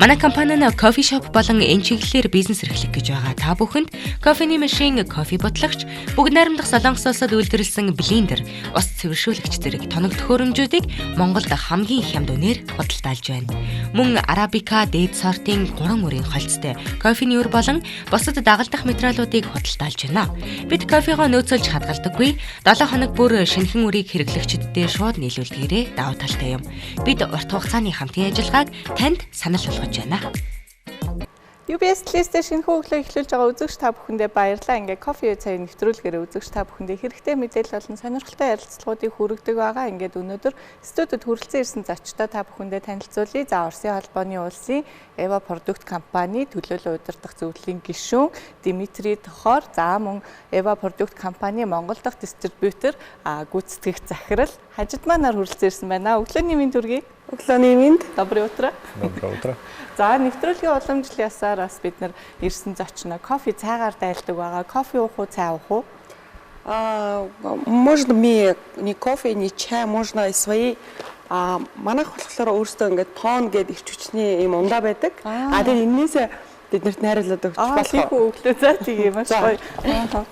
Манай компани нь кофе шоп болон энэ чиглэлээр бизнес эрхлэх гэж байгаа. Та бүхэнд кофений машин, кофе будлагч, бүгд найрамдах Солонгос улсад үйлдвэрлэсэн блендер, ус цэвэршүүлэгч зэрэг тоног төхөөрөмжүүдийг Монголд хамгийн хямд үнээр худалдаалж байна. Мөн арабика дээд сортын 3 өрийн холцтой кофений үр болон бусад дагалдах материалуудыг худалдаалж байна. Бид кофегоо нөөцөлж хадгалдаггүй. 7 хоног бүр шинэхэн үрийг хэрэглэгчдэдээ шууд нийлүүлдгээрээ давуу талтай юм. Бид урт хугацааны хамтын ажиллагааг танд санал болгож байна. UBS листээр шинэхэн өглөө эхлүүлж байгаа үзэгч та бүхэндээ баярлалаа. Ингээ кофе цай нэвтрүүлгээр үзэгч та бүхэндээ хэрэгтэй мэдээлэл болон сонирхолтой ярилцлагуудыг хүргэдэг байгаа. Ингээд өнөөдөр студид хүрэлцэн ирсэн зочдоо та бүхэндээ танилцуулъя. За, Оросын холбооны улсын Eva Product компани төлөөлөн удирдах зөвлөлийн гишүүн Дмитрий Тохор, за мөн Eva Product компани Монгол дахь дистрибьютор гүйцэтгэх захирал Хажид манаар хүрэлцэн ирсэн байна. Өглөөний мэнд хүргэе. Өглөөний мэнд. Доброе утро. Доброе утро. За, нэвтрүүлгийн уламжлал ясаар бас бид нар ирсэн зочноо кофе цайгаар дайлдаг байгаа. Кофе уух уу, цай уух уу? А, можно ми не кофе, не чай, можно и свои. А манайх болохоор өөрсдөө ингээд тоон гээд эрч хүчний ийм ундаа байдаг. А тэгээд энэнээсээ биднэрт найруулад өгч болох. Тийм үү, өглөө за тийм маш гоё.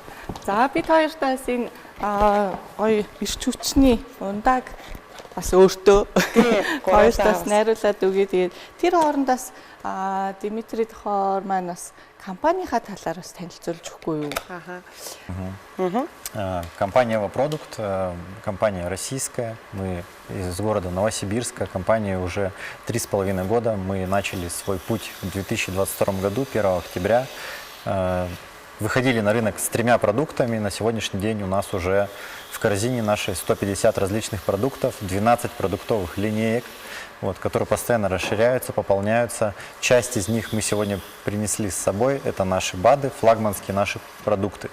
За, бид хоёртаас энэ гоё эрч хүчний ундааг бас өөртөө хоёртаас найруулад өгье. Тэгээд тэр хоорондоос Дмитрий Тохор маань бас компанийнхаа талаар бас танилцуулж өгөхгүй юу? Аха. Компания Evo Product, компания российская, мы из города Новосибирска, компания уже 3,5 года, мы начали свой путь в 2022 году, 1 октября. Выходили на рынок с тремя продуктами, на сегодняшний день у нас уже в корзине нашей 150 различных продуктов, 12 продуктовых линеек, вот, которые постоянно расширяются, пополняются. Часть из них мы сегодня принесли с собой, это наши БАДы, флагманские наши продукты.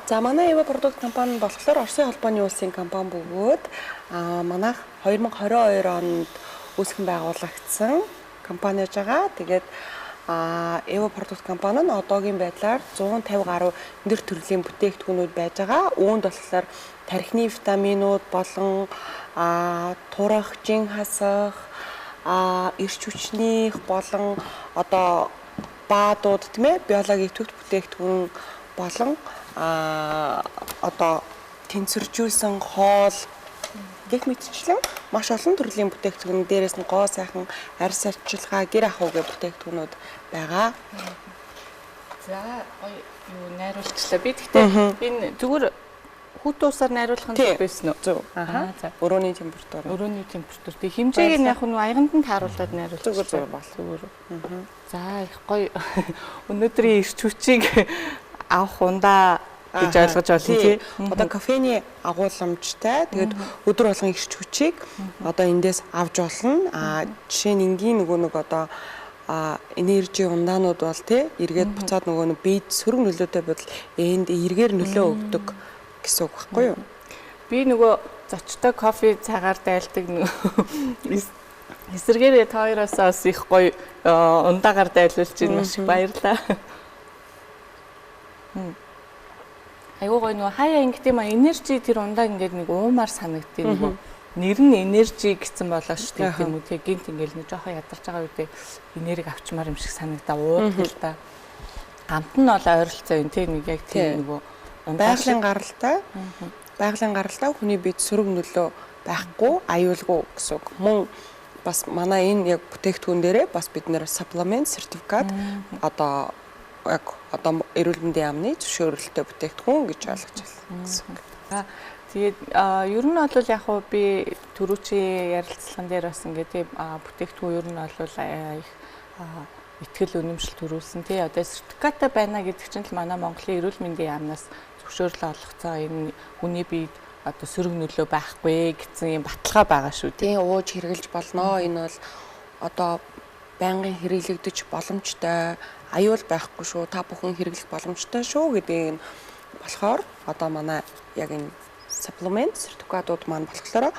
За, манай Evo Product компани болохоор Оросын холбооны улсын компани бөгөөд манайх 2022 онд үүсгэн байгуулагдсан компани байж байгаа. Тэгээд Evo Product компани нь одоогийн байдлаар 150 гаруй өндөр төрлийн бүтээгдэхүүнүүд байж байгаа. Үүнд болохоор тархины витаминууд болон турах, жин хасах, эрч хүчнийх болон одоо БАДууд, тийм ээ, биологийн идэвхт бүтээгдэхүүн болон одоо тэнцвэржүүлсэн хоол гэх мэтчлэн маш олон төрлийн бүтээгдэхүүн, дээрээс нь гоо сайхан арьс арчилгаа, гэр ахуй гэх бүтээгдэхүүнүүд байгаа. За, гоё юу найруулчлаа. Би тэгтээ энэ зүгээр хүйтэн усаар найруулах нь зөв байсан уу? Зөв. Аа, за. Өрөөний температур. Өрөөний температур. Тэг хэмжээг нь яг нь аяганд нь тааруулаад найруулчих. Зүгээр, зүгээр бол. Зүгээр. За, их гоё өнөөдрийн эрч хүчийг авах ундаа гэж ойлгож байна, тий. Одоо кофений агуулмжтай. Тэгээд өдөр болгон эрч хүчийг одоо эндээс авч болно. А жишээ нь энгийн нөгөө нэг одоо энержи ундаанууд бол, тий, эргээд буцаад нөгөө нэг биед сөрөг нөлөөтэй бодол энд эргээр нөлөө өгдөг гэсэн үг байхгүй юу? Би нөгөө зочтой кофе цагаар дайлдаг нөгөө эсэргээрээ та хоёроос бас их гоё ундаагаар дайлуулж байна, маш их баярлалаа. Айгуу гоё нөгөө хаяа ингэдэм юм а, энержи тэр ундаа ингээд нэг уумаар санагддаг, нөгөө нэр нь энержи гэсэн болоо шүү дээ, тийм үү, тэг гинт ингээл нэг жоохон ядарч байгаа үедээ энерги авчмаар юм шиг санагдаа уудаг л да. Амт нь бол ойролцоо юм, тийм нэг яг тийм нөгөө байгалийн гаралтай. Байгалийн гаралтай, хүний биед сөрөг нөлөө байхгүй, аюулгүй гэсэн үг. Мөн бас манай энэ яг бүтээгдэхүүн дээрээ бас бид нэр supplement сертификат, одоо яг одоо эрүүл мэндийн яамны зөвшөөрөлттэй бүтээгдэхүүн гэж ойлгож байна гэсэн үг. Тэгээд ер нь бол яг хуу би түрүүчийн ярилцлаган дээр бас ингээд тийм бүтээгдэхүүн ер нь бол их итгэл үнэмшил төрүүлсэн, тий. Одоо сертификаттай байна гэдэг чинь л манай Монголын эрүүл мэндийн яамнаас зөвшөөрөл олгоцоо, энэ хүний биед одоо сөрөг нөлөө байхгүй гэсэн юм баталгаа байгаа шүү дээ. Тийм, ууж хэрэглэж болно. Энэ бол одоо байнгын хэрэглэгдэж боломжтой, аюул байхгүй шүү. Та бүхэн хэрэглэх боломжтой шүү гэдгийг нь болохоор одоо манай яг энэ supplement сертификатууд маань болохоор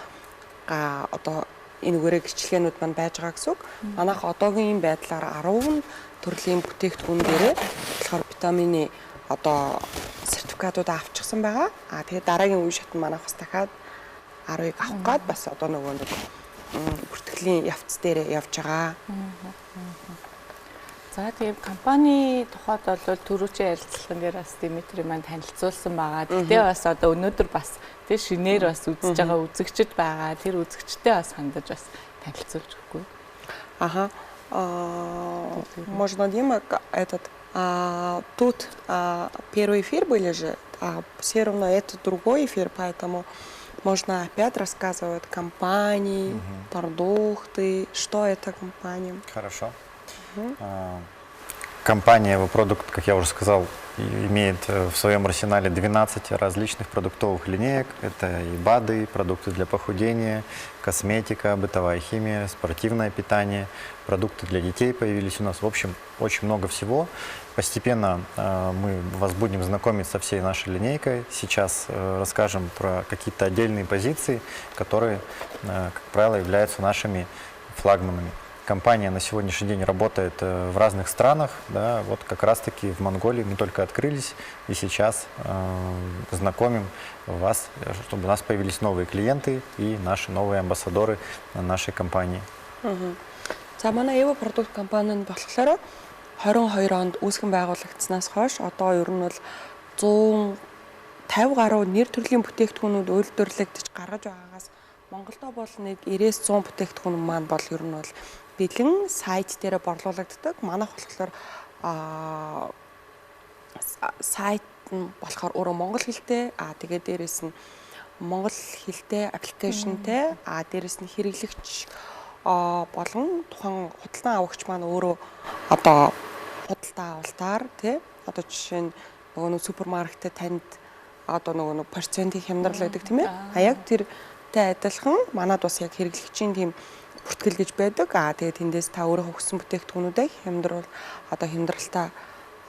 одоо энэ үгээрээ гэрчлэгээнүүд маань байж байгаа гэсэн үг. Манайх одоогийн байдлаар 10 төрлийн бүтээгдэхүүн дээрээ болохоор витамины одоо сертификатууд авчихсан байгаа. А тэгээд дараагийн үе шат нь манайх бас дахиад 10-ыг авах гад бас одоо нөгөө нэг бүртгэлийн явц дээр явж байгаа. За, тийм компани тухайд бол түрүүчийн ярилцлаган дээр бас Димитри маань танилцуулсан байгаа. Гэхдээ бас одоо өнөөдөр бас тэг шинээр бас үзэж байгаа үзэгчд байгаа. Тэр үзэгчтэй бас хандаж бас танилцуулж өгөхгүй. Аха. Можно, Дима, этот, тут первый эфир были же, а все равно это другой эфир, поэтому можно опять рассказывать компании, продукты, что это компания. Хорошо. Компания Продукт, как я уже сказал, имеет в своем арсенале 12 различных продуктовых линеек. Это и БАДы, продукты для похудения, косметика, бытовая химия, спортивное питание, продукты для детей появились у нас. В общем, очень много всего. Постепенно мы вас будем знакомить со всей нашей линейкой. Сейчас расскажем про какие-то отдельные позиции, которые, как правило, являются нашими флагманами. Компания на сегодняшний день работает в разных странах, да, вот как раз-таки в Монголии мы только открылись и сейчас знакомим вас, чтобы у нас появились новые клиенты и наши новые амбассадоры нашей компании. За, манай Evo Product компани нь болохоор 22 онд үүсгэн байгуулагдсанаас хойш одоо ер нь бол 150 гаруй нэр төрлийн бүтээгдэхүүнүүд үйлдвэрлэгдэж гаргаж байгаагаас Монголдо бол нэг 90-с 100 бүтээгдэхүүн маань бол ер нь бол бэлэн сайт дээр борлуулагддаг. Манайх болохоор сайт нь болохоор өөрөө монгол хэлтэй, тэгээд дээрэс нь монгол хэлтэй application тэй, дээрэс нь хэрэглэгч болон тухайн худалдан авагч маань өөрөө одоо худалдаа авалтаар, тий, одоо жишээ нь нөгөө нэг супермаркетад танд одоо нөгөө нэг процентын хямдрал байдаг, тийм ээ, яг тэртэй адилхан манад бас яг хэрэглэгчийн тийм бүртгэл гэж байдаг. Тэгээд тэндээс та өөрөө хүссэн бүтээгдэхүүнүүдээ хямдрал одоо хямдралтай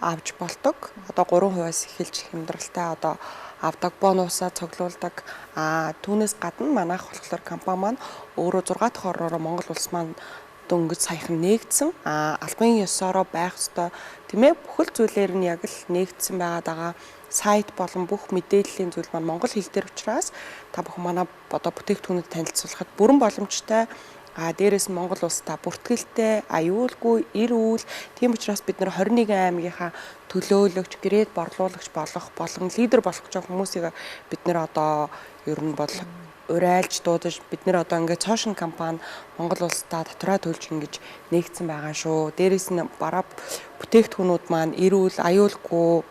авч болдог. Одоо 3%-аас эхэлж хямдралтай одоо авдаг, бонусаа цуглуулдаг. Түүнээс гадна манайх болохоор компани маань өөрөө 6 дахь орноороо Монгол улс маань дөнгөж саяхан нээгдсэн. Албан ёсоороо байх ёстой, тийм ээ, бүхэл зүйлээр нь яг л нээгдсэн байгаад байгаа. Сайт болон бүх мэдээллийн зүйл маань монгол хэл дээр учраас та бүхэн манай одоо бүтээгдэхүүнүүд танилцуулахад бүрэн боломжтой. Дээрээс нь Монгол улстай бүртгэлтэй, аюулгүй, эрүүл. Тийм учраас бид нар 21 аймгийнхаа төлөөлөгч, грээд борлуулагч болох болон лидер болох гэж байгаа хүмүүсийг бид нар одоо ер нь бол урайлж дуудаж, бид нар одоо ингээд цоошин компани Монгол улсдаа татвараа төлж ингэж нээгдсэн байгаа шүү. Дээрээс нь бараа бүтээгдэхүүнүүд маань эрүүл, аюулгүй,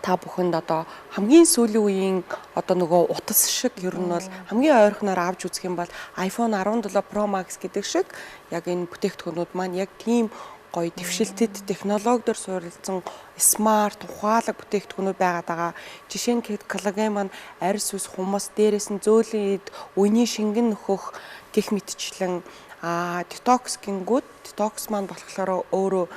та бүхэнд одоо хамгийн сүүлийн үеийн одоо нөгөө утас шиг, ер нь бол хамгийн ойрхоноор авч үзэх юм бол iPhone 17 Pro Max гэдэг шиг яг энэ бүтээгдэхүүнүүд маань яг тийм гоё дэвшилтэд технологи дээр суурилсан smart, ухаалаг бүтээгдэхүүнүүд байгаад байгаа. Жишээ нь коллаген маань арьс ус, хумс, дээрээс нь зөөлөн эд, үений шингэн нөхөх гэх мэтчлэн, детокс гингүүд, детокс маань болохоор өөрөө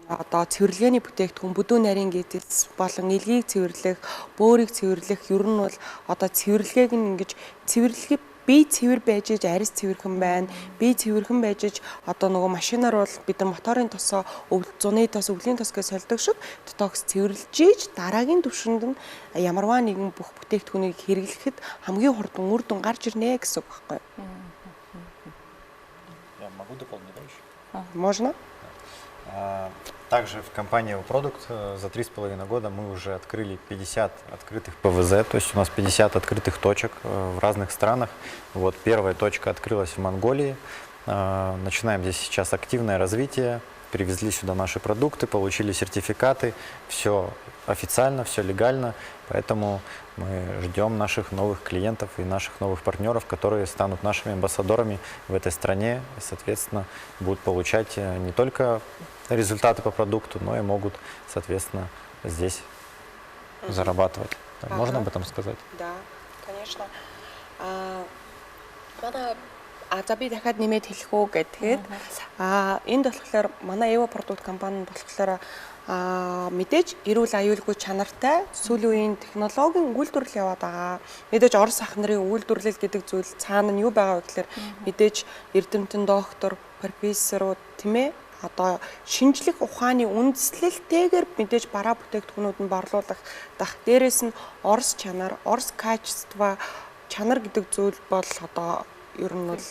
одоо цэвэрлэгээний бүтээгдэхүүн, бүдүүн нарийн гэдэс болон элгийг цэвэрлэх, бөөрийг цэвэрлэх, ер нь бол одоо цэвэрлэгээг нь ингэж цэвэрлэгээ бие цэвэр байж иж арьс цэвэрхэн байна. Бие цэвэрхэн байж иж одоо нөгөө машинаар бол бид нар моторын тосоо, зуны тос, өвлийн тос гэж сольдог шиг детокс цэвэрлж иж дараагийн түвшинд нь ямарваа нэгэн бүх бүтээгдэхүүнийг хэрэглэхэд хамгийн хурдан үр дүн гарч ирнэ гэсэн үг байхгүй юу? Я могу дополнить, да, еще? Можно? Также в компании Продукт за 3,5 года мы уже открыли 50 открытых ПВЗ, то есть у нас 50 открытых точек в разных странах. Вот первая точка открылась в Монголии. Начинаем здесь сейчас активное развитие. Привезли сюда наши продукты, получили сертификаты. Все официально, все легально. Поэтому мы ждем наших новых клиентов и наших новых партнеров, которые станут нашими амбассадорами в этой стране и, соответственно, будут получать не только результаты по продукту, но и могут, соответственно, здесь зарабатывать. Можно об этом сказать? Да, конечно. Манай за би дахиад нэмээд хэлэх үү гэдгээд энд болохоор манай Evo Product компани нь болохоор мэдээж эрүүл, аюулгүй, чанартай сүүлийн үеийн технологийн үйлдвэрлэл яваад байгаа. Мэдээж Орос ах нарын үйлдвэрлэл гэдэг зүйл цаана нь юу байгаа вэ гэхээр мэдээж эрдэмтэн доктор, профессорууд, тийм ээ, одоо шинжлэх ухааны үндслэлтэйгээр мэдээж бараа бүтээгдэхүүнүүд нь борлуулах дах. Дээрээс нь Орос чанар, Орос качество, чанар гэдэг зүйл бол одоо ер нь бол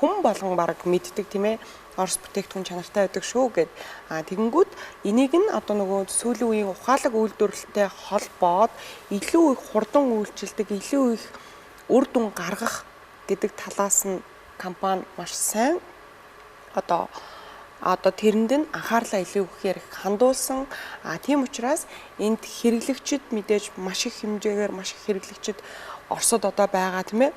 Хүн болгон баг мэддэг, тийм ээ. Орос бүтээгдэхүүн чанартай байдаг шүү гэд. Тэгэнгүүт энийг нь одоо нөгөө сүүлийн үеийн ухаалаг үйлдвэрлэлтэй холбоод илүү их хурдан үйлчилдэг, илүү их үр дүн гаргах гэдэг талаас нь компани маш сайн одоо тэрэнд нь анхаарлаа илүү ихээр хандуулсан. Тийм учраас энд хэрэглэгчид мэдээж маш их хэмжээгээр маш их хэрэглэгчид Оросд одоо байгаа, тийм ээ.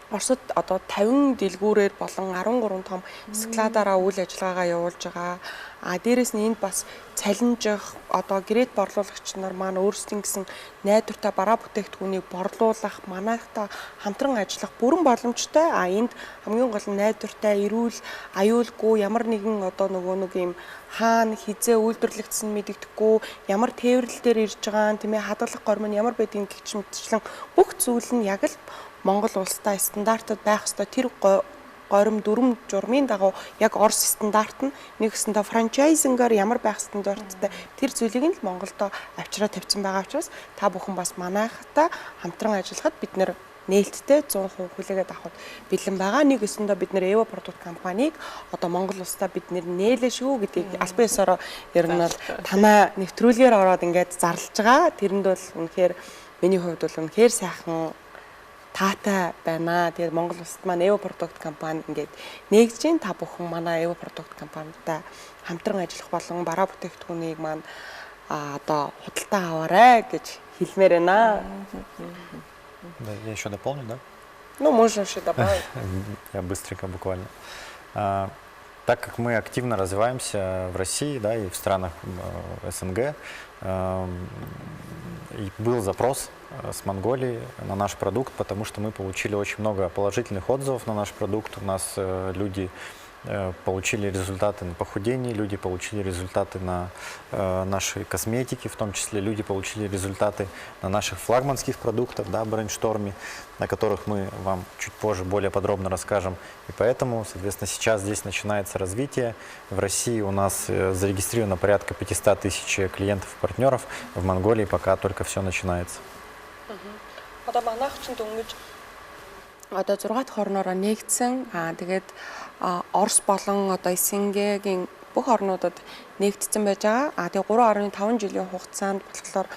Оросд одоо 50 дэлгүүрээр болон 13 том складаараа үйл ажиллагаагаа явуулж байгаа. Дээрээс нь энд бас цалинжих, одоо грэт борлуулагч нар маань өөрсдийн гэсэн найдвартай бараа бүтээгдэхүүнийг борлуулах, манайхтай хамтран ажиллах бүрэн боломжтой. Энд хамгийн гол нь найдвартай, эрүүл, аюулгүй, ямар нэгэн одоо нөгөө нэг юм хаана хизээ үйлдвэрлэгдсэн мэдэгдэхгүй, ямар тээвэрлэл дээр ирж байгаа нь, тийм ээ, хадгалах горим нь ямар байдгийг гэх мэтчлэн бүх зүйл нь яг л Монгол улстай стандартад байх ёстой. Тэр горим дүрм журмын дагуу яг Орос стандарт нь нэгсэндээ франчайзингаар ямар байх стандарттай тэр зүйлийг нь л Монголдо авчираа тавьсан байгаа учраас та бүхэн бас манайхтай хамтран ажиллахад бид нэр нээлттэй 100% хүлээгээд авахд бэлэн байгаа. Нэг өсөндөө бид нэр Evo Product компанийг одоо Монгол улстай бид нэр нээлээ шүү гэдгийг албан ёсороо ер нь бол танаа нэвтрүүлгээр ороод ингээд зарлж байгаа. Тэрэнд бол үнэхээр миний хувьд бол үнэхээр сайхан таатай байна. Тэгээд Монгол улсад маань Evo Product компани ингээд нэгж чинь та бүхэн манай Evo Product компанитай хамтран ажиллах болон бараа бүтээгдэхүүнийг маань одоо худалдаа аваарай гэж хэлмээр байна. Да, я еще дополню, да? Ну, можно еще добавить. Я быстренько буквально. Так как мы активно развиваемся в России, да, и в странах СНГ, и был запрос с Монголии на наш продукт, потому что мы получили очень много положительных отзывов на наш продукт. У нас люди получили результаты на похудении, люди получили результаты на нашей косметике, в том числе люди получили результаты на наших флагманских продуктах, да, брейншторме, на которых мы вам чуть позже более подробно расскажем. И поэтому, соответственно, сейчас здесь начинается развитие. В России у нас зарегистрировано порядка 500 тысяч клиентов и партнеров, в Монголии пока только все начинается. Одоо манайх ч дөнгөж одоо 6 дахь орноороо нэгдсэн. Тэгээд Орос болон одоо СНГ-гийн бүх орнуудад нэгдсэн байж байгаа. Тэгээд 3.5 жилийн хугацаанд болохоор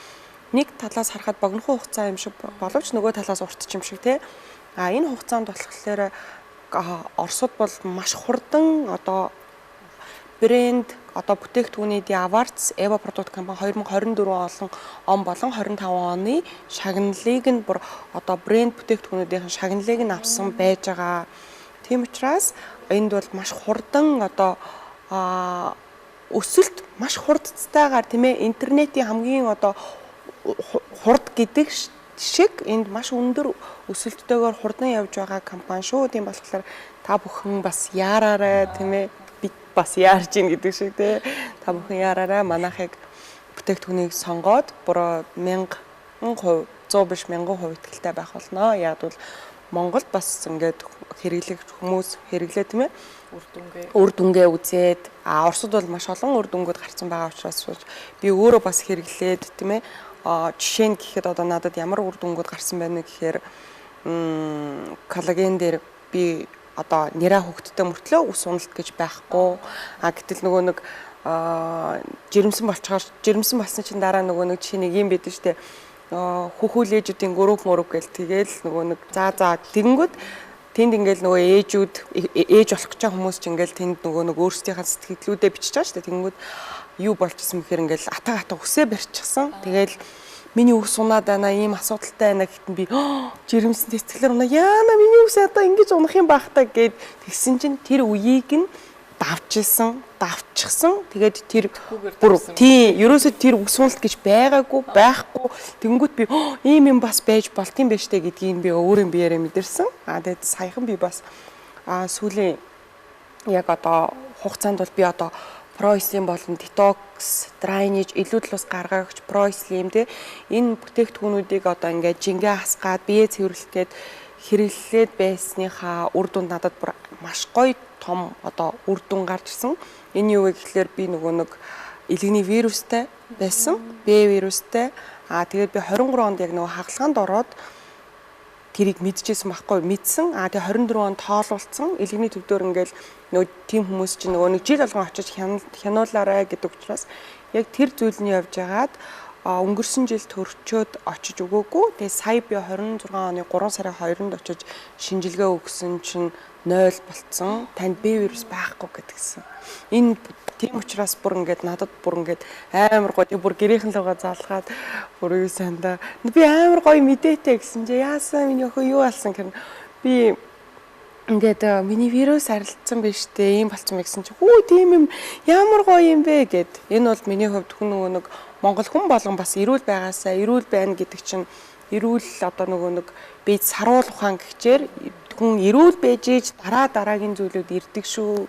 нэг талаас харахад богинохон хугацаа юм шиг боловч нөгөө талаас урт юм шиг тий. Энэ хугацаанд болохоор Оросд бол маш хурдан одоо брэнд одоо бүтээгдэхүүний The Awards Evo Product компани 2024 олон он болон 25 оны шагналыг нь бүр одоо брэнд бүтээгдэхүүнүүдийн шагналыг нь авсан байж байгаа. Тийм учраас энд бол маш хурдан одоо өсөлт маш хурдцтайгаар, тийм ээ, интернетийн хамгийн одоо хурд гэдэг шиг энд маш өндөр өсөлттэйгээр хурдан явж байгаа компани шүү. Тийм болохоор та бүхэн бас яараарай, тийм ээ, бид бас яарч ийн гэдэг шиг тий. Та бүхэн яараарай, манайхыг бүтээгдэхүүнийг сонгоод бүр 1000%, 100 биш 1000% итгэлтэй байх болно. Яг бол Монголд бас ингээд хэрэглэгч хүмүүс хэрэглээ, тийм ээ, үр дүнгээ үзээд, Оросд бол маш олон үр дүнгууд гарсан байгаа учраас би өөрөө бас хэрэглээд, тийм ээ, жишээ нь гэхэд одоо надад ямар үр дүнгууд гарсан байна гэхээр коллаген дээр би одоо нэраа хөгттэй мөртлөө ус уналт гэж байхгүй. Гэтэл нөгөө нэг жирэмсэн болчоор жирэмсэн болсон чинь дараа нөгөө нэг чи нэг юм байдаг штэ, хөхүүл ээжүүдийн гөрөв мөрөв гэл тэгэл нөгөө нэг за тэгэнгүүт тэнд ингээл нөгөө ээжүүд ээж болох гэж байгаа хүмүүс ч ингээл тэнд нөгөө нэг өөрсдийнхээ сэтгэлдлүүдээ бичиж байгаа штэ. Тэгэнгүүт юу болчихсон бэхээр ингээл ата үсээ барьчихсан. Тэгэл миний үс унаад байна, ийм асуудалтай байна гэхэд би жирэмсэн сэтгэлээр унаа яана миний үс одоо ингэж унах юм бах та гэд тэгсэн чинь тэр үеийг нь давчихсан. Тэгээд тэр бүр тийм ерөөсөө тэр үс уналт гэж байгаагүй, байхгүй. Тэнгүүт би ийм юм бас байж болт юм байна штэ гэдгийг би өөрийн биеэрээ мэдэрсэн. Тэгээд саяхан би бас сүүлийн яг одоо хугацаанд бол би одоо Pro Slim болон detox, drainage, илүү төлөс гаргагч Pro Slim тий энэ бүтээгдэхүүнүүдийг одоо ингээд жингээ хасгаад бие цэвэрлэх гээд хэрэглээд байсныхаа үр дүнд надад бүр маш гоё том одоо үр дүн гарч ирсэн. Энэ юу вэ гэхлээр би нөгөө нэг илгэний вирустай байсан. Б вирустай. Тэгээд би 23 онд яг нөгөө хагалгаанд ороод тэрийг мэдчихсэн байхгүй мэдсэн. А тэгээ 24 он тоолуулсан. Илгэний төвдөр ингээл нөгөө тийм хүмүүс чинь нөгөө нэг жил болгон очиж хянуулаарай гэдэг учраас яг тэр зүйл нь явж байгаад өнгөрсөн жил төрчөөд очиж өгөөгүй. Тэгээ сая би 26 оны 3 сарын 2-нд очиж шинжилгээ өгсөн чинь 0 болцсон. Танд Б вирус байхгүй гэдгсэн. Энэ тийм учраас бүр ингээд надад бүр ингээд амар гоё бүр гэрийнхэн лугаа залгаад бүр юу сандаа би амар гоё мэдээтэй гэсэн чи яасан миний охин юу алсан гэн би ингээд миний вирус арилдсан биш үү ийм болцсон гэсэн чи хүү тийм юм ямар гоё юм бэ гэд. Энэ бол миний хувьд хүн нөгөө нэг Монгол хүн болгон бас эрүүл байгаасаа эрүүл байна гэдэг чинь эрүүл одоо нөгөө нэг би саруул ухаан гихчээр хүн эрүүл байж иж дараа дараагийн зүйлүүд ирдэг шүү.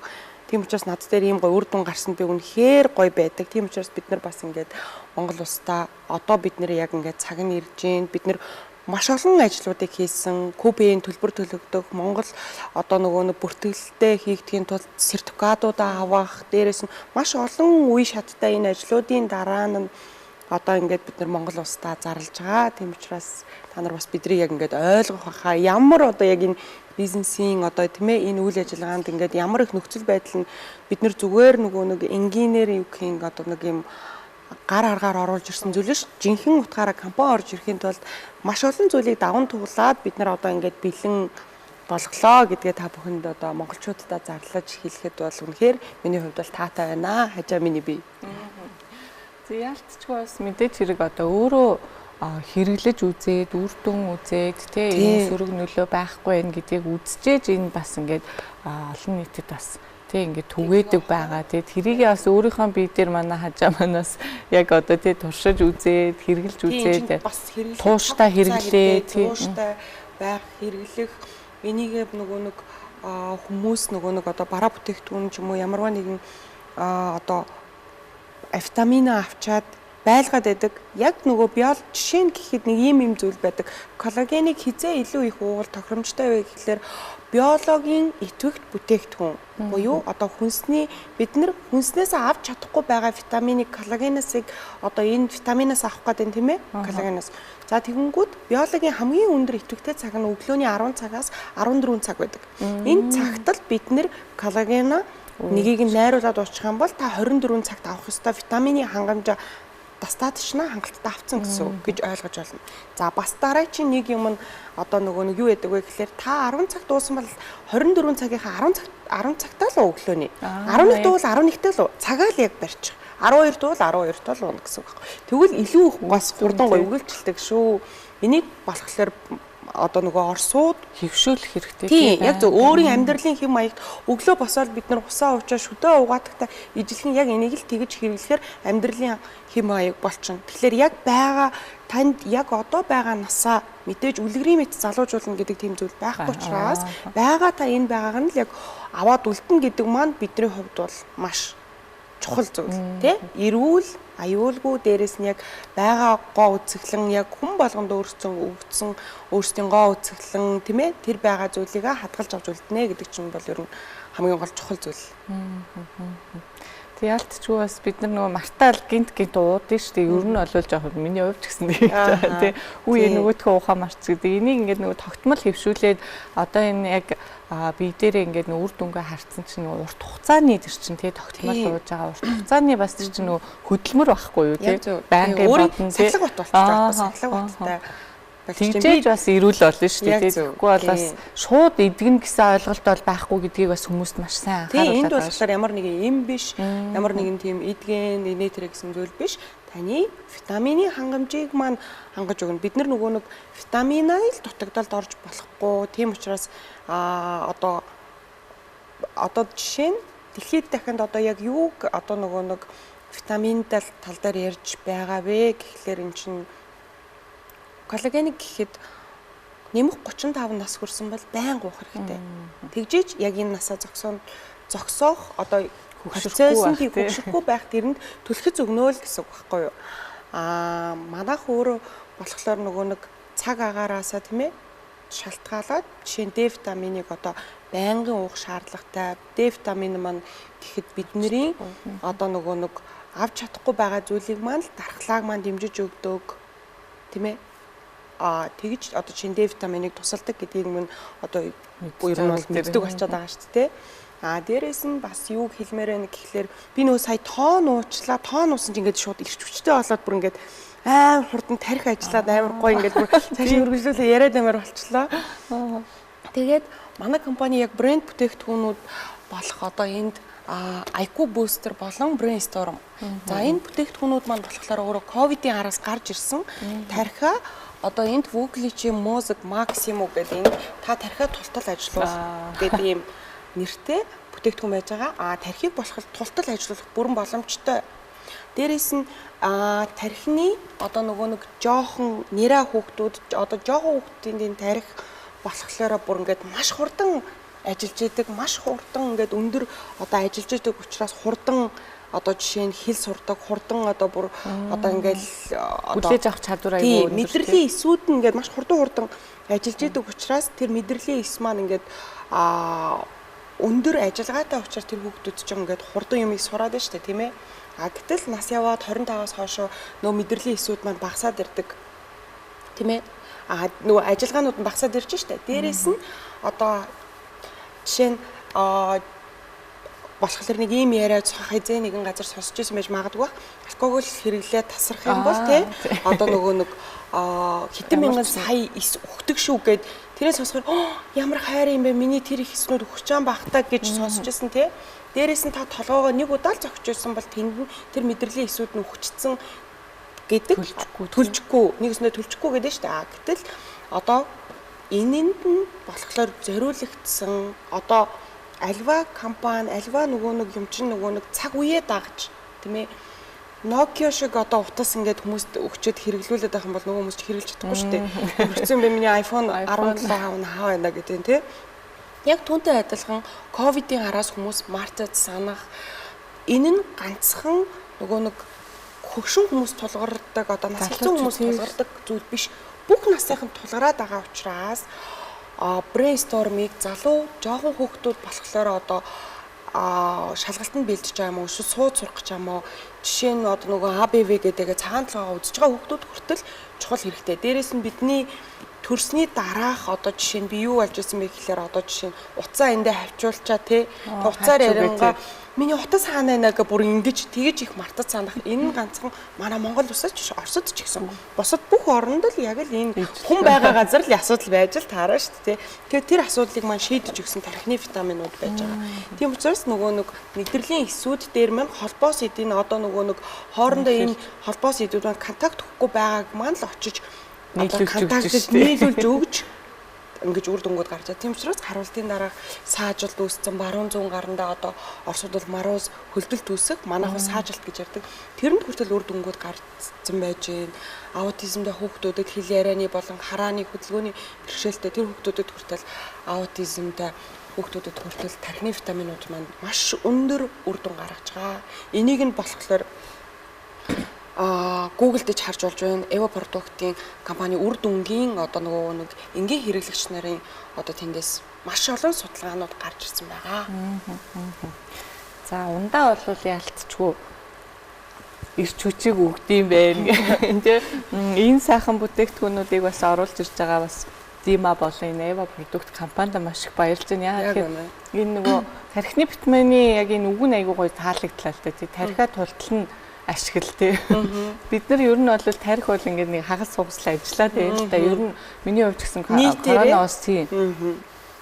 Тийм учраас над дээр ийм гоё үр дүн гарсанд би үнэхээр гоё байдаг. Тийм учраас бид нар бас ингээд Монгол улсдаа одоо бид нэр яг ингээд цаг нь ирж гин. Бид нар маш олон ажлуудыг хийсэн. Кубын төлбөр төлөгдөх, Монгол одоо нөгөө нэг бүртгэлтэй хийгдэхийн тулд сертификатуудаа авах, дээрээс нь маш олон үе шаттай энэ ажлуудын дараа нь одоо ингээд бид нар Монгол улсдаа зарлж байгаа. Тийм учраас та нар бас биднийг яг ингээд ойлгох байхаа. Ямар одоо яг энэ бизнесийн одоо тийм ээ энэ үйл ажиллагаанд ингээд ямар их нөхцөл байдал нь бид нар зүгээр нөгөө нэг энгийнээр юу гэх юм одоо нэг юм гар аргаар оруулж ирсэн зүйл ш. Жинхэнэ утгаараа компани орж ирэхийн тулд маш олон зүйлийг даван туглаад бид нар одоо ингээд бэлэн болглоо гэдгээ та бүхэнд одоо монголчууддаа зарлаж хэлэхэд бол үнэхээр миний хувьд бол таатай байна. Хажаа миний бие. Яалтчгүй бас мэдээч хэрэг одоо өөрөө хэрэглэж үзээд, үр дүн үзээд тэ энэ сөрөг нөлөө байхгүй байх гэдгийг үзчихээж энэ бас ингээд олон нийтэд бас тэ ингээд түгээдэг байгаа. Тэ тэрийг бас өөрийнхөө бие дээр манай хажаа манаас яг одоо тэ туршиж үзээд, хэрэглэж үзээд тууштай хэрэглээ, тууштай байх, хэрэглэх энийг нөгөө нэг хүмүүс нөгөө нэг одоо бараа бүтээгдэхүүн ч юм уу ямарваа нэгэн одоо витамин авчаад байлгаад байдаг. Яг нөгөө биол жишээ нь гэхэд нэг ийм юм зүйл байдаг. Коллагенийг хизээ илүү их уувал тохиромжтой вэ гэхлээр биологийн идэвхт бүтээгдэхүүн буюу одоо хүнсний бид нар хүнснээс авч чадахгүй байгаа витаминыг коллагеносыг одоо энэ витаминаас авах гэдэг юм тийм ээ коллагеноос. За тэгэнгүүт биологийн хамгийн өндөр идэвхтэй цаг нь өглөөний 10 цагаас 14 цаг байдаг. Энэ цагт л бид нар коллагено нэгийг нь найруулад уучих юм бол та 24 цагт авах ёстой витамины хангамжаа достаточно хангалттай авцсан гэсэн үг гэж ойлгож байна. За бас дараа чинь нэг юм нь одоо нөгөө нэг юу яадаг вэ гэхлээр та 10 цагт уусан бол 24 цагийнхаа 10 цагтаа л өглөөний. 11 дуул 11-тэй л цагаа л яг барьчих. 12 дуул 12-тоо л уuna гэсэн үг байхгүй. Тэгвэл илүү их бас хурдан гоё өгөлжлөдөг шүү. Энийг болохоор одоо нөгөө орсууд хэвшүүлэх хэрэгтэй. Тийм, яг зөв өөрийн амьдралын хэв маягт өглөө босоод бид нар усаа уучаа шүдээ угаадагта ижилхэн яг энийг л тэгж хэрэглэхээр амьдралын хэв маяг болчихно. Тэгэхээр яг байгаа танд яг одоо байгаа насаа мэдээж үлгэрийн мэт залуужуулна гэдэг тийм зүйл байхгүй учраас байгаа та энэ байгааг нь л яг аваад үлдэнэ гэдэг маань бидний хувьд бол маш чухал зүйл тий. Эрүүл, аюулгүй дээрээс нь яг байгаа гоо үзэсгэлэн яг хүн болгонд өөрсдөө өгдсөн өөрсдийн гоо үзэсгэлэн тийм ээ тэр байгаа зүйлийг хадгалж авч үлдэнэ гэдэг чинь бол ер нь хамгийн гол чухал зүйл. Тэг яалтчгүй бас бид нар нөгөө мартаал гинт гинт уудсан шүү дээ. Ер нь бол жоох миний хувьд ч гэсэн тий. Үе нөгөөдхөө ухаан марц гэдэг. Энийг ингээд нөгөө тогтмол хэвшүүлээд одоо энэ яг бие дээрээ ингээд нөгөө үр дүнгээ харцсан чинь нөгөө урт хугацааны тэр чинь тий тогтмол ууж байгаа урт хугацааны бас тэр чинь нөгөө хөдөлмөр байхгүй юу тий. Байнгын бодно тий. Сахилга бат болчих жоох. Сахилга баттай. Тэгжээж бас эрүүл болно шүү дээ. Тэгэхгүй бол бас шууд идэгнэ гэсэн ойлголт бол байхгүй гэдгийг бас хүмүүст маш сайн анхааруулаад байна. Энд болохоор ямар нэгэн эм биш, ямар нэгэн тийм идгэн, инээ тэрэ гэсэн зүйл биш. Таны витамины хангамжийг маань хангаж өгнө. Бид нар нөгөө нэг витаминаа л дутагдалд орж болохгүй. Тийм учраас одоо жишээ нь дэлхийд дахинд одоо яг юуг одоо нөгөө нэг витамин тал дээр ярьж байгаа вэ гэхлээр эн чинь коллагеник гэхэд нэмэх 35 нас хүрсэн бол байнга уух хэрэгтэй. Тэгжиж яг энэ насаа зогсоох одоо хөгшөрөхгүй байх тэрэнд түлхэц өгнө л гэсэн үг байхгүй юу? Аа манайх өөрөө болохоор нөгөө нэг цаг агаараасаа тийм ээ шалтгаалаад жишээ нь Д витаминыг одоо байнгын уух шаардлагатай. Д витамин маань гэхэд бидний одоо нөгөө нэг авч чадахгүй байгаа зүйлийг маань л дархлааг маань дэмжиж өгдөг. Тийм ээ. Тэгж одоо чинь D витаминыг тусалдаг гэдгийг мөн одоо ер нь бол мэддэг болчиход байгаа шүү дээ. Дээрээс нь бас юу хэлмээр байна гэхлээр би нөгөө сая тоон уучлаа. Тоон уусан чинь ингээд шууд ирч хүчтэй болоод бүр ингээд амар хурдан тарих ажиллаад амар гоё ингээд бүр цааш үргэлжлүүлээ яриад амар болчлоо. Тэгээд манай компани яг брэнд бүтээгдэхүүнүүд болох одоо энд IQ Booster болон Brainstorm. За энэ бүтээгдэхүүнүүд маань болохоор өөрөө ковидын араас гарч ирсэн тархиа одоо энд Вугличи, Мозг, Максимо гэдэг энэ та тархиа тултал ажиллуул гэдэг ийм нэртэй бүтээгдэхүүн байж байгаа. Тархийг болохоор тултал ажиллуулах бүрэн боломжтой. Дээрээс нь тархины одоо нөгөө нэг жоохон нэраа хүүхдүүд одоо жоохон хүүхдийн тархи болохоор бүр ингээд маш хурдан ажиллаж идэг, маш хурдан ингээд өндөр одоо ажиллаж идэг учраас хурдан одоо жишээ нь хэл сурдаг, хурдан одоо бүр одоо ингээл одоо хүлээж авах чадвар аягүй өндөр. Мэдрэлийн эсүүд нь ингээд маш хурдан ажиллаж идэг учраас тэр мэдрэлийн эс маань ингээд өндөр ажиллагаатай учраас тэр хүүхдүүд чинь ингээд хурдан юмыг сураад байна шүү дээ, тийм ээ. Гэтэл нас яваад 25-аас хойш нөө мэдрэлийн эсүүд маань багасаад ирдэг. Тийм ээ. Нөгөө ажиллагаанууд нь багасаад ирж штэ. Дээрээс нь одоо жишээ нь болохоор нэг ийм яриа хизээ нэгэн газар сонсч ирсэн байж магадгүй. Алкогол хэрэглээ тасрах юм бол тий одоо нөгөө нэг хэдэн мянган сая эс өгдөг шүү гэд тэрээс сонсохоор ямар хайр юм бэ, миний тэр их эснүүд өгчаан багтаа гэж сонсч ирсэн тий. Дээрээс нь та толгоогоо нэг удаа л зогч ирсэн бол тэнд нь тэр мэдрэлийн эсүүд нь өгчдсөн гэдэг төлжихгүй нэгснээ төлжихгүй гэдэг шүү дээ. Гэтэл одоо энэнд нь болохоор зориулагдсан одоо альва компани, альва нөгөө нэг юм чинь нөгөө нэг цаг үеэ дагаж тийм ээ. Nokia шиг одоо утас ингээд хүмүүст өгчөөд хэрэглүүлээд байх юм бол нөгөө хүмүүс ч хэрэглэж чадахгүй шүү дээ. Хөрцөн бэ миний iPhone 17 хаа байна гэдэг нь тийм. Яг түүнтэй адилхан ковидын араас хүмүүс мартад санах энэ нь ганцхан нөгөө нэг хөгшин хүмүүс тулгардаг одоо нас хэцүү хүмүүс тулгардаг зүйл биш. Бүх насынхан тулгараад байгаа учраас брейнстормыг залуу жоохон хүүхдүүд болохоор одоо шалгалтанд бэлдэж байгаа юм уу, эсвэл сууд сурах гэж юм уу? Жишээ нь одоо нөгөө АБВ гэдгээ цагаан толгойгоо үзэж байгаа хүүхдүүд хүртэл чухал хэрэгтэй. Дээрээс нь бидний төрсний дараах одоо жишээ нь би юу болж исэн бэ гэхлээр одоо жишээ нь утсаа эндээ хавчуулчаа тий. Утсаар ярингаа миний утас хаана байна гэ бүр ингэж тэгэж их мартаж санах. Энэ нь ганцхан манай Монгол улсад ч Оросд ч гэсэн бусад бүх оронд л яг л энэ хүн байгаа газар л асуудал байж л таараа шүү дээ. Тэгэхээр тэр асуудлыг маань шийдэж өгсөн тархины витаминууд байж байгаа. Тийм учраас нөгөө нэг мэдрэлийн эсүүд дээр маань холбоос эдийн одоо нөгөө нэг хоорондоо энэ холбоос эдүүд маань контакт өгөхгүй байгааг маань л очиж нийлүүлж өгч ингэж үр дүнгууд гарч байгаа. Тийм учраас харуултын дараах саажилт үүссэн баруун зүүн гарандаа одоо Оросд бол маруус хөлдөлт үүсэх, манайх бол саажилт гэж ярьдаг. Тэрэнд хүртэл үр дүнгууд гарцсан байж гин. Аутизмтай хүүхдүүдэд хэл ярианы болон харааны хөдөлгөөний бэрхшээлтэй тэр хүүхдүүдэд хүртэл аутизмтай хүүхдүүдэд хүртэл тархины витаминууд маань маш өндөр үр дүн гаргаж байгаа. Энийг нь болохоор Google дээр харж болж байна. Evo продуктын компани үр дүнгийн одоо нөгөө нэг энгийн хэрэглэгч нарын одоо тэндээс маш олон судалгаанууд гарч ирсэн байгаа. За ундаа бол ялцчгүй эрч хүчийг өгдөм байх тий. Энэ сайхан бүтээгдэхүүнүүдийг бас оруулж ирж байгаа бас Дима болон энэ Evo продукт компанид маш их баярлж байна. Яагаад гэхээр энэ нөгөө тархины витамины яг энэ үг нь айгүй гоё таалагдлаа л дээ тий. Тархиа тултал нь ашигла тий. Бид нар ер нь бол тарих бол ингээд нэг хагас сугасл ажиллаад байл л да. Ер нь миний хувьд гэсэн коронавирус тий.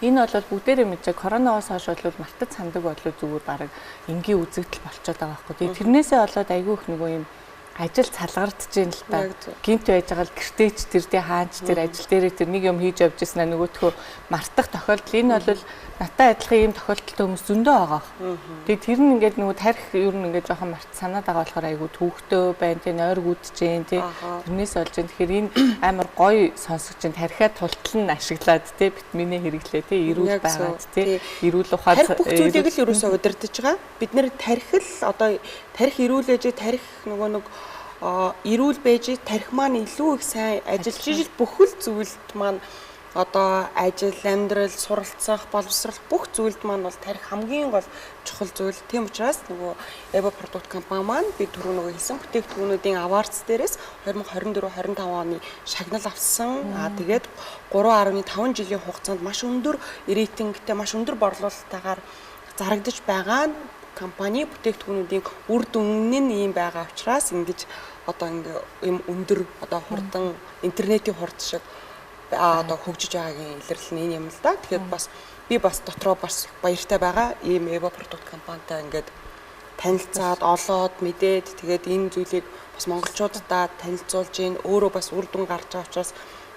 Энэ бол бүгдээрээ мэдээ коронавирус хойш бол мартаж сандаг болоо зүгээр баг энгийн үзэгдэл болчиход байгаа байхгүй. Тэгээ тэрнээсээ болоод айгүй их нөгөө юм ажил цалгардж ийн л та. Гинт байж байгаа л гэртээч тэр тий хаанч тэр ажил дээрээ тэр нэг юм хийж явж ирсэн нөгөөтхөө мартах тохиолдол энэ бол надтай адилхан ийм тохиолдолтой хүмүүс зөндөө байгаа. Тэгээ тэр нь ингээд нөгөө тарих ер нь ингээд жоохон март санаад байгаа болохоор айгүй түүхтөө байна тий нойр гүдэж जैन тий тэрнээс болж जैन. Тэгэхээр энэ амар гоё сонсогч जैन тарихаа тултал нь ашиглаад тий витаминээ хэрэглээ тий эрүүл байгаад тий эрүүл ухаан тарих бүх зүйлийг л ерөөсөө удирдах байгаа. Бид нэр тарих л одоо тарих эрүүлээж тарих нөгөө нэг эрүүл байж тарих маань илүү их сайн ажиллаж ижил бүхэл зүйлд маань одоо ажил, амьдрал, суралцах, боловсрох бүх зүйлд маань бол тархи хамгийн гол чухал зүйл. Тийм учраас нөгөө Evo Product компани маань би түрүү нөгөө хэлсэн бүтээгдэхүүнүүдийн awards дээрээс 2024 25 оны шагнал авсан. Аа, тэгээд 3.5 жилийн хугацаанд маш өндөр рейтингтэй, маш өндөр борлуулалтаагаар зарагдаж байгаа нь компани бүтээгдэхүүнүүдийн үр дүн нь ийм байгаа учраас ингэж одоо ингээ ийм өндөр, одоо хурдан, интернетийн хурд шиг одоо хөгжиж байгаагийн илэрлэл нь энэ юм л да. Тэгэхээр бас би бас дотроо бас баяртай байгаа. Ийм Evo Product компанитай ингээд танилцаад, олоод, мэдээд, тэгээд энэ зүйлийг бас монголчуудаа танилцуулж гин, өөрөө бас үр дүн гарч байгаа учраас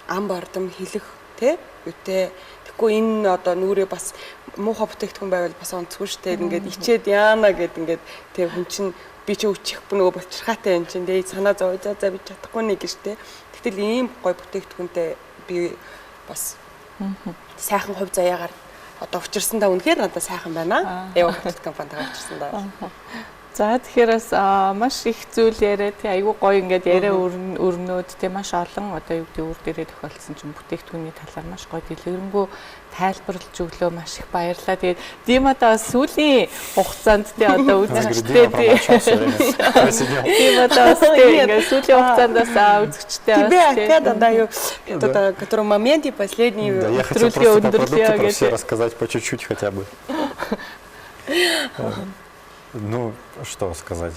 ам бардам хэлэх тэ юутэй. Тэгэхгүй энэ одоо нүрээ бас муухай бүтээгдэхүүн байвал бас онцгүй штэ, ингээд ичээд яана гэд ингээд тэ хүн чинь би чи өчих нөгөө булчирхаатай юм чинь тэ санаа зов, за за, би чадахгүй нэ гэж тэ. Тэгтэл ийм гой бүтээгдэхүүнтэй би бас сайхан хувь заяагаар одоо учирсандаа үнэхээр надад сайхан байна. Evo компанитайгаа учирсандаа. За, тэгэхээр бас маш их зүйл яриа, тий, айгүй гоё ингээд яриа өрнөөд, тий, маш олон одоо юу гэдэг үр дээрээ тохиолдсон чинь бүтээгдэхүүний талаар маш гоё дэлгэрэнгүй тайлбарлаж өглөө, маш их баярлалаа. Тэгээд Димада бас сүүлийн хугацаанд, тий, одоо үзэгчтэй, тий, Димада бас, тий, ингээд сүүлийн хугацаанд бас үзэгчтэй бас. Тебе опять отдаю этот, который моменте последний. Да, я хотел просто по продукту про все рассказать по чуть-чуть хотя бы. Ну, что сказать.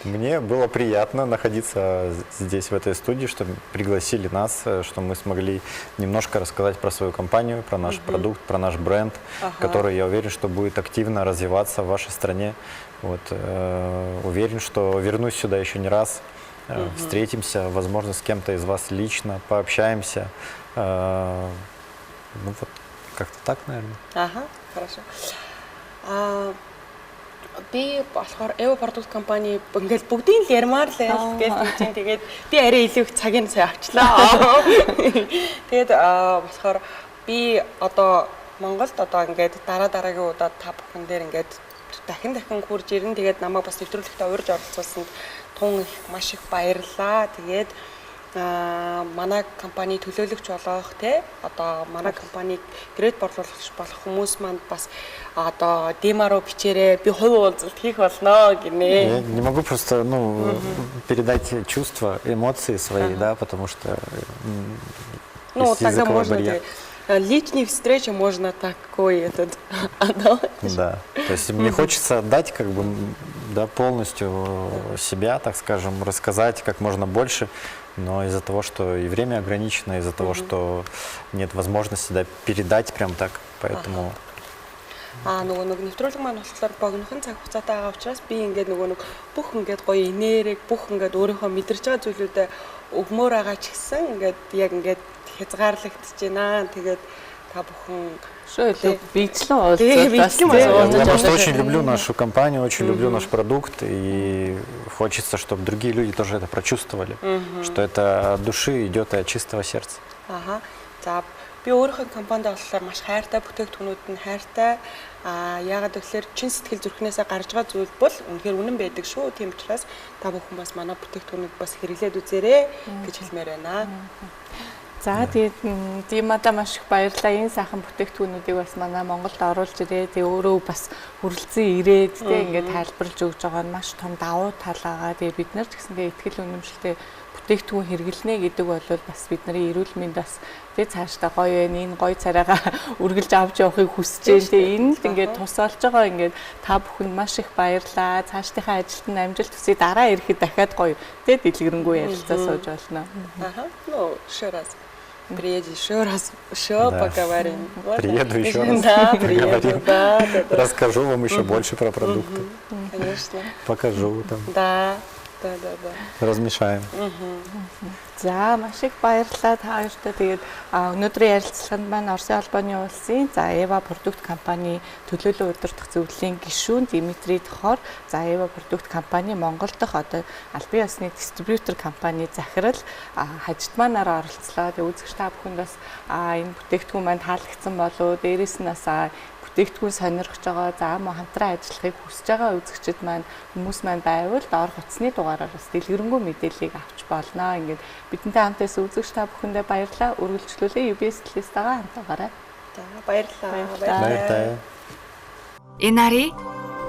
Мне было приятно находиться здесь, в этой студии, что пригласили нас, что мы смогли немножко рассказать про свою компанию, про наш продукт, про наш бренд, который, я уверен, что будет активно развиваться в вашей стране. Вот, уверен, что вернусь сюда еще не раз, встретимся, возможно, с кем-то из вас лично, пообщаемся. Ну вот, как-то так, наверное. Ага, хорошо. А би болохоор Evo Product компани ингээл бүгдийг л ярмаар л гэж чинь тэгээд би арай илүү их цагийг сая авчлаа. Тэгээд болохоор би одоо Монголд одоо ингээд дараа дараагийн удаад та бүхэн дээр ингээд дахин дахин хурж ирнэ. Тэгээд намайг бас нэвтрүүлэгтээ урьж оролцуулсанд тун их маш их баярлалаа. Тэгээд манай компани төлөөлөгч болох, те, одоо манай компаниг грэд борлуулагч болох хүмүүс манд бас одоо Дима руу бичээрэй, би хувь уулзалт хийх болно гинэ. Я не могу просто, ну, передать чувства, эмоции свои, да, потому что Ну, тогда можно ты личные встречи, можно такой этот отдавать. Да, то есть мне хочется отдать как бы, да, полностью себя, так скажем, рассказать как можно больше, но из-за того, что и время ограничено, из-за того, что нет возможности, да, передать прям так, поэтому. А нөгөө нэг нэвтрүүлэг маань болохоор богинохон цаг хугацаатай байгаа учраас би ингээд нөгөө нэг бүх ингээд гоё энерги, бүх ингээд өөрийнхөө мэдэрч байгаа зүйлүүдээ өгмөр байгаа ч гэсэн ингээд яг ингээд хязгаарлагдчихж байна. Тэгээд та бүхэн Шүү, илүү биечлэн уулзах. Я просто очень люблю нашу компанию, очень люблю наш продукт, и хочется, чтобы другие люди тоже это прочувствовали, что это от души идет и от чистого сердца. Аха. За, би өөрийнхөө компанид болохоор маш хайртай, бүтээгдэхүүнүүд нь хайртай. А яагаад гэвэл чин сэтгэл зүрхнээсээ гарч байгаа зүйл бол үнэхээр үнэн байдаг шүү. Тийм учраас та бүхэн бас манай бүтээгдэхүүнийг бас хэрэглээд үзээрэй гэж хэлмээр байна. За, тэгээд Димада маш их баярлалаа. Энэ сайхан бүтээгдэхүүнүүдийг бас манай Монголд оруулж ирээ. Тэгээ өөрөө бас хүрэлцэн ирээд, тэгээ ингээд тайлбарлаж өгч байгаа нь маш том давуу тал байгаа. Тэгээ бид нар ч гэсэндээ итгэл үнэмшилтэй бүтээгдэхүүн хэрэглэнэ гэдэг бол бас бидний эрүүл мэнд бас тэг цаашдаа гоё байна. Энэ гоё царайгаа үргэлж авч явахыг хүсэж байна. Тэгээ энэ л ингээд тус олж байгаа ингээд та бүхэнд маш их баярлалаа. Цаашдынхаа ажилд нь амжилт хүсье. Дараа ирэхэд дахиад гоё тэг дэлгэрэнгүй ярилцаа сууж болно. Аха. Ну, еще раз. Приедешь еще раз, еще поговорим. Приеду еще раз. Да, приеду, да. Расскажу вам еще больше про продукты. Конечно. Покажу там. Да. Размешаем. За, маш их баярлалаа та хоёртой. Тэгээд өнөөдрийн ярилцлаганд маань Оросын холбооны улсын за Эва Продукт компани төлөөлөн удирдах зөвлөлийн гишүүн Димитрий Тхор, за Эва Продукт компани Монгол дахь одоо албан ёсны дистрибьютор компани захирал Хажидманаар оролцлоо. Тэгээд үзэгч та бүхэнд бас энэ бүтээгдэхүүн маань таалагдсан болов, дээрээс нь бас бүтээгдэхүүн сонирхож байгаа, за мөн хамтран ажиллахыг хүсэж байгаа үзэгчид маань, хүмүүс маань байвал доорх утасны дугаараар бас дэлгэрэнгүй мэдээллийг авч болно. Ингээд бидэнтэй хамт байсан үзэгч та бүхэндээ баярлалаа. Үргэлжлүүлээ UBS листагаа хамт байгаарай. За, баярлалаа. Баярлалаа. Энари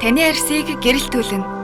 таны арьсыг гэрэлтүүлнэ.